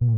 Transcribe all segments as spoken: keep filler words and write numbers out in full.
Ang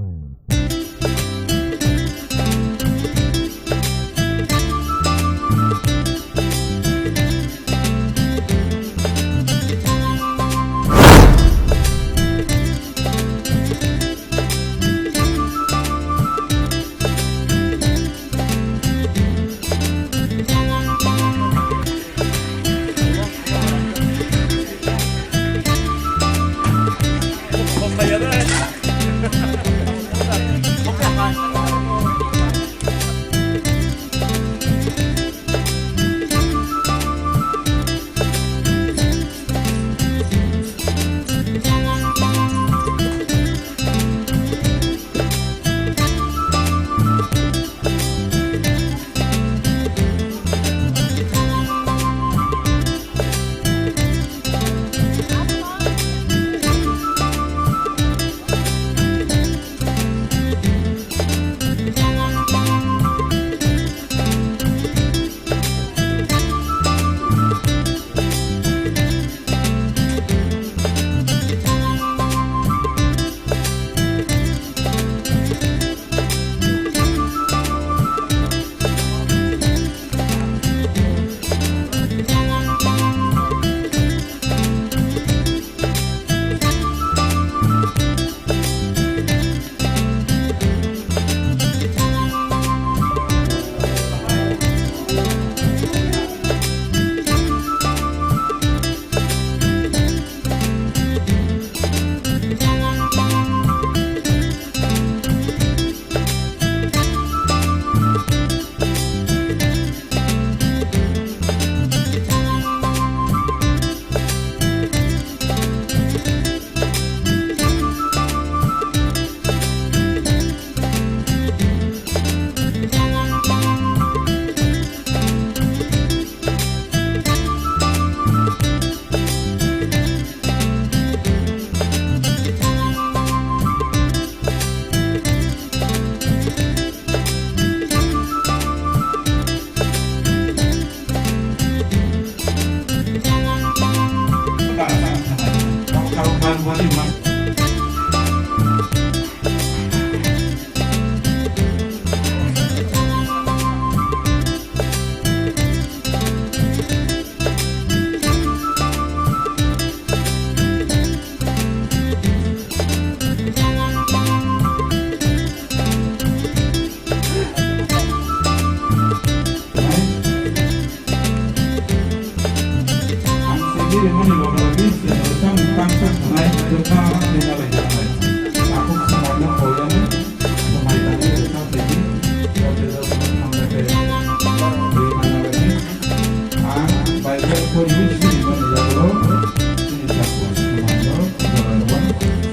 Bible pori sini mani yagulo, sini jago sini mani yagulo,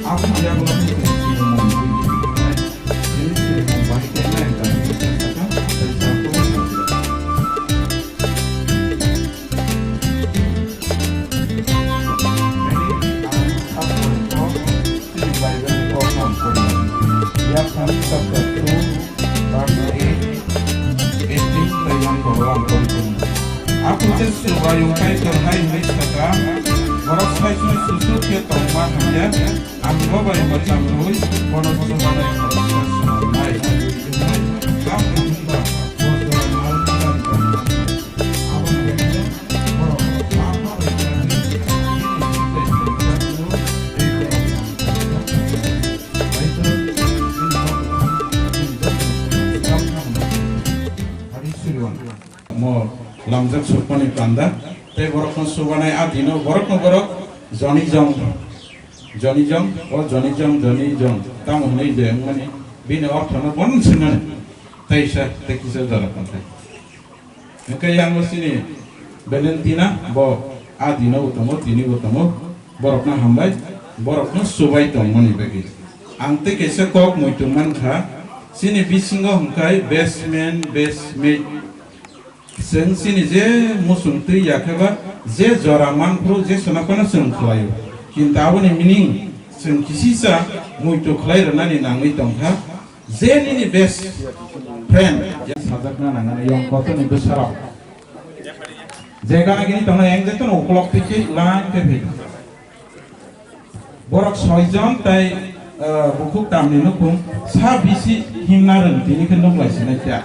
aboni yagulo sini sini mani sini sini mani bahai kena yang tadi saka tadi jago. Ini ang satu kok sini Bible kok nampun. Ya kan satu. Verse eight, eighteen tei yang borok ang kori tongo. Ako tei Subraiyung Kaitor hai hwnwi sa kha, borok saichung susuk khe tongma hamya, ang bo bai mwchang rwui bono chubanai khoroksa swnamnai. Abo hwnba bo jora nal kwtal tongma. Aboni bagwino borok ma pha bai kha khe bini bwsai tongsa phuru tei borok tongsa khe. Mo lamjak sukmani panda, tei borokno subanai a dino borokno borok joni jong, joni jong, o joni jong, joni jong, tamo hwnwi je wngmani bini orthono bono swngmani, tei sa, tei kisa jora tonthai. Hwnkhe yang bo chini Valentina bo a dino bo tongo, tini bo tongo, borokno hambai, borokno subai tongmani bagwi. Ang tei kaisa kok muitu mankha, chini bisingo hwnkhe best man, best mate. Chwng chini je muchung twi yakheba, je jora manphuru, je sona phano chwng khlaio. Kintu aboni meaning chwng kisisa muitu khlai rwnani nangwi tongkha. Je nini best friend, je sajakna nangani yong kotoni bwsarok. Je gana gini tongna yang je tono ukolok twi khe line khe phi. Borok soi jon tai Ah, bukhuk tamni nukhung sa bisi himna rwng tini khe nuk lai sinai kya.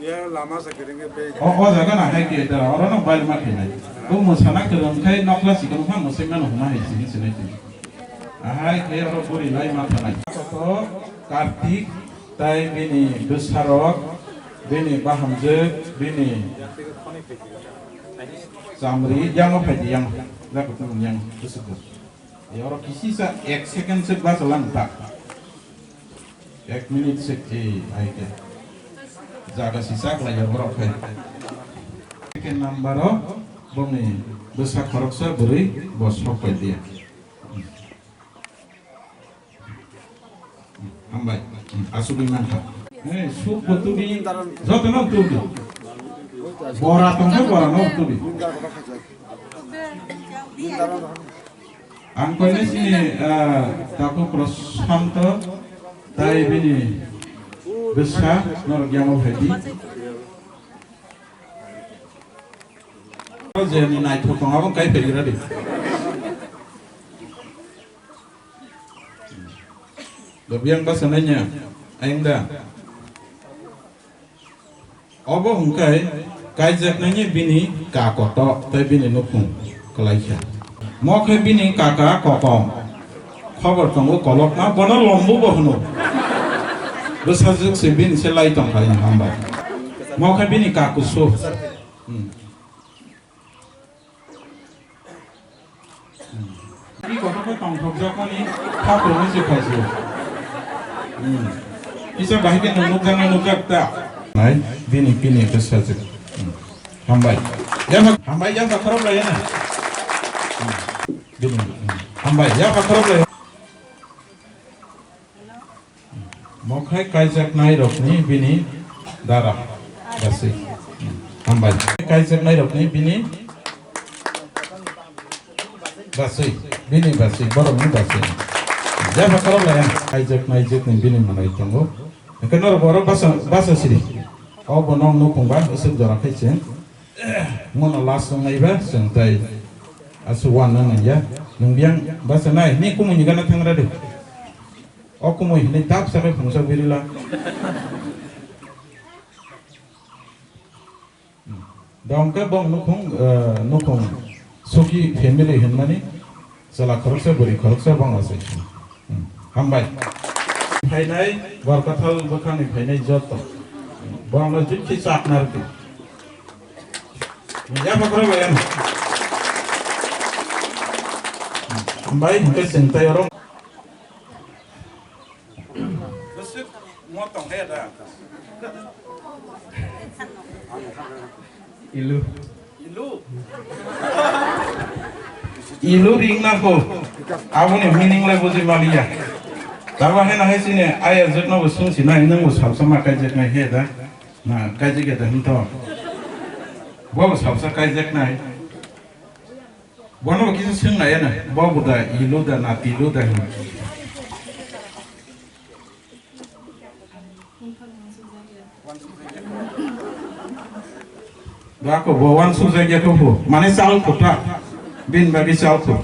Ya, lama se kerenge pe. O, o jaga na hai ke dara, oro no bai ma khe nai. O mosana kereng khai nokla sikon kha mosai mano huma hai sini sinai tini. Ahai khe oro buri lai ma thanai. Koto Kartik, tai bini bwsarok, bini bahamjwk, bini chamri, yang o phaidi yang, jaga tung yang, bwswk. Oro kisisa ek second se basa lang ta. Ek minute se, eh, ai ke. Jaga sisa khlai ya borok khai. Second number o bongni bwsa khoroksa bwrwi bo sok pai dia. Hambai. Asugwi mankha. Eh, suk bo tubi, jotono tubi. Bora tongkha, bora no tubi. Ang koine sini, ah, taku Prashanto, tai bini bwsa, norok yamo phaidi. O je ni naithok tong, abo kai phaidi radi. Dobiyang basa nanya, ayang da. Obo hwnkhe kaijaknaini bini ka koto tei bini nukhung kwlaikha. Mo khe bini kaka kokom. Khobor tongo kolokma, bono lombu bo hwno. Bwsajwk se bini se lai tongkha, hambai. Mo khe bini ka kusu. Hmm. Ni kotor khe tongthokjakmani kha phuruni se khaisi. Hmm. Kisa bahai khe nwng nukjakna nukjak ta. Nai, bini, bini khe sajak. Hmm. Hambai. Yapha, hambai, yapha khorok lai na. Hmm. Bini, hmm. Hambai, yapha khorok lai. Mo khe kaijaknai rokni bini dara basi. Hambai. Kaijaknai rokni bini basi, bini basi, borokni basi. Jaba khorok lai ang kaijaknai jikni bini manai tongo. Hwnkhe norok borok basa, basa siri. O bo nong nukhung ba, usuk jora khai chwng. Mono last wngnai ba, chwng tai aswk wan nang ya. Nwng biyang basa nai, ni kumui ni gana thangra de. O kumui hinui tak sabai phungsa birila. Dongke bong nukhung, eh, nukhung suki family hinmani chwla khoroksa bwrwi khoroksa bong asai. Hmm. Hambai. Phainai Borkathal bwkhani phainai joto. Bongno jikhi chakna rwdi. Ya, pakhoro bayan. Hambai, hingke chwng tai oro. Bwswk mo tong khe da. Ilu. Ilu. Ilu ring na ko. Aboni meaning lai buji maliya. Tabo hai na hai sini ayar jek no bo sung si nai nang bo sab sama kai jek nai he da. Na kai jek da hin to. Bo sab sa kai jek nai. Bono bo kisa swng nai na, bo bo da, ilo da, na tilo da hin. Da ko bo wansuk jak ya ko bo, mane chal kota, bin bagi chal ko.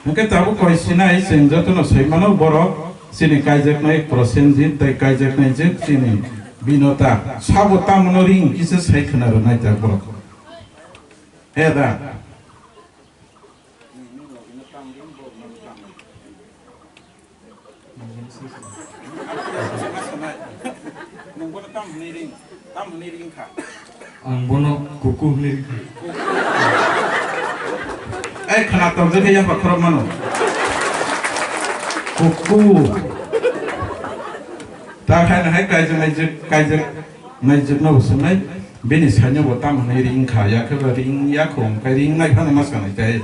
Hingke tabuk koi sinai chwng jotono sai mano borok, chini kaijaknai Prosenjit tai kaijaknai jek chini Binota. Sabo tamono ring kisa sai khna rwnai ta borok. He da. Nwng bono tam hwnwi ring, tam hwnwi ring kha. Ang bono kuku hwnwi ring kha. Ai, khna tong je khe yapha khorok mano. Kuku. Ta khai na hai kaijak naijak, kaijak naijak no bo swngnai. Bini saino bo tam hwnwi ring kha, ya khe ba ring ya kho, hwnkhe ring nai phano ma sanai tai.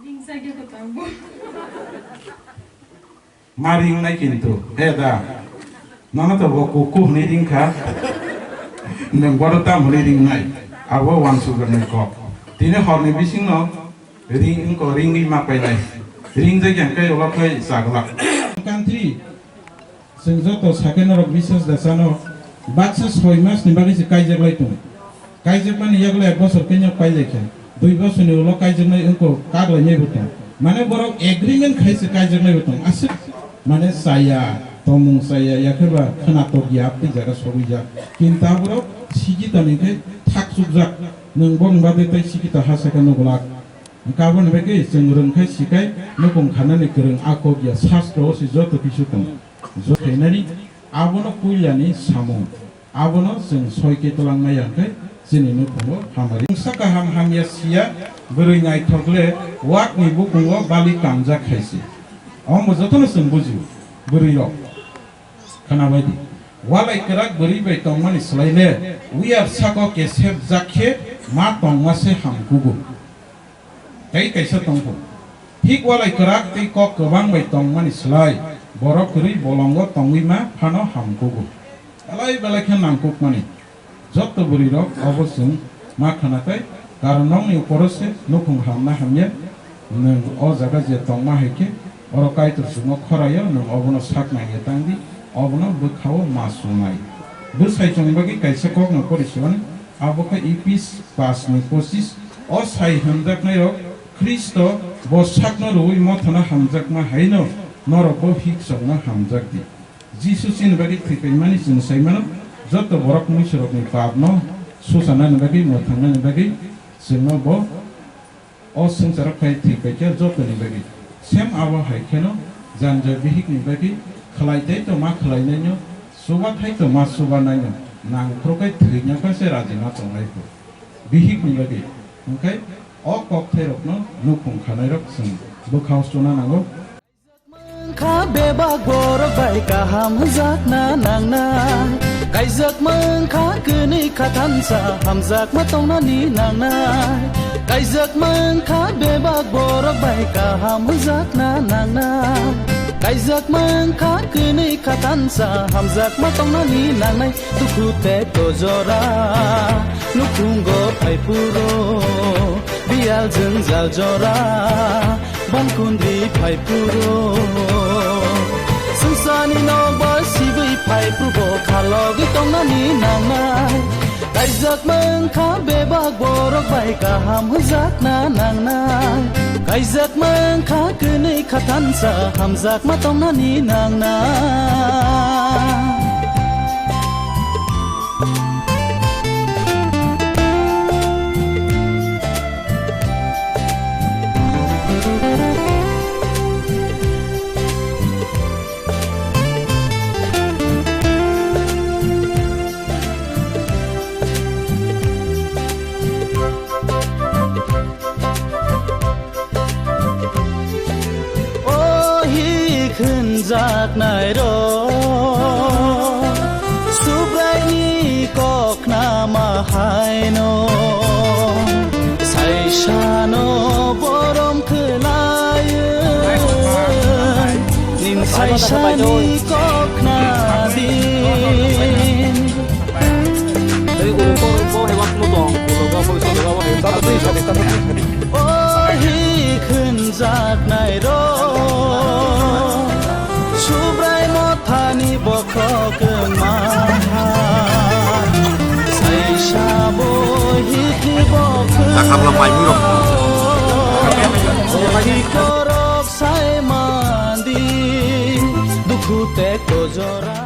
Ring sa khe kwtal bo. Ma ring nai kintu, he da. Nono to bo kuku hwnwi ring kha. Nwng bodo tam hwnwi ring nai. Abo wansuk rwnai kok. Tini horni bisingno ring wngko, ringwi ma painai. Ring jagya hwnkhe ulo khai chagla. Country. Chwng joto sakhe norok biswas da chano, baksa soi mas ni bagwi se kaijak lai tongo. Kaijak mani yagulo ek bosor khe nok pailai kha. Dui bosorni ulo kaijaknai wngkuk, kaklainaibo tong. Mane borok agreement khaise kaijaknaibo tong. Aswk mane chaya, tongmung chaya, yakhe ba khwnatok ya, tei jaga sogwijak. Kintu aborok sikitani khe thakchukjak. Nwng bongni bagwi tei sikita ha saka nugulak. Hwnkhe aboni bagwi chwng rwngkhai sikhai nukung khanani kwrwng a kok ya, sastro o se joto kisu tongo. Joto khainani abono puilani samung. Abono chwng soi khe twlang maya hwnkhe chini nukhungo hamari. Mungsa kaham hamya siya, bwrwi naithok le wakni bukungo bali kamjak hai se. Omo jotono chwng bujio, bwrwi rok. Khwnabai di. Walai kwrak bwrwi bai tongmani slai le, wiyar sako kesep jak khe ma tongma se ham kugo. Tei kaisa tongkho. Thik walai kwrak tei kok kwbang bai tongmani slai, borok kwrwi bolongo tongwi ma phano ham kugo. Belai belai khe nangkukmani. Jotto bwrwi rok obo chwng ma khwna tei karon nokni uporo se nukhung hamna hamya. Nwng o jaga je tongma hai khe oro Kaitor chwngno khoraio, nwng obono sak naiya tang di, obono bwkhao ma sungnai. Bwsai chwng bagwi kaisa kokno pori siwan, abo khe Ephes pas ni pochis. O sai hamjaknairok Khristo bo sakno rwui mothano hamjakma haino norokbo hik chongno hamjak di. Jisu chini bagwi thwipaimani chwng sai mano, joto borok muisurokni papno suchanani bagwi, mwthangnani bagwi chwngno bo o swngcharo phai thwipaikha jotoni bagwi. Sem abo hai kheno janja bihikni bagwi khlai tei to ma khlainaino, chuba thai to ma chubanaino nangphrukhai thwina kha se raji ma tongnai pho. Bihikni bagwi hwnkhe o kokthairokno nukhung khanairok chwng bwkhao chuna nango. Kha bebak borok bai kaham hwnjakna nangnai. Kaijak mankha kwnwi khathansa hamjakma tongnani nangnai. Kaijak mankha bebak borok bai kaham hwnjakna nangnai. Kaijak mankha kwnwi khathansa hamjakma tongnani nangnai. Dukhu tei tojora nukhungo phai phuru, biyal jwngjal jora. Bangkundi phai phuru, swngcharni nokbar sibwi phai phuru bo khalogwi tongnani nangnai. Kaijak mankha bebak borok bai kaham hwnjakna nangnai. Kaijak mankha kwnwi khathansa hamjakma tongnani nangnai. O hi khwnjaknai rok, Subraini kok khnama haino, saisano borom khwlaiwi, ning saisani kok khnadi. O hi khwnjaknai rok, Subrai mothani bokhok wngma hai. Saisa bo hiti bokhok. Takabla maimui rok. Hiti korok sai mandi. Dukhu te kojora.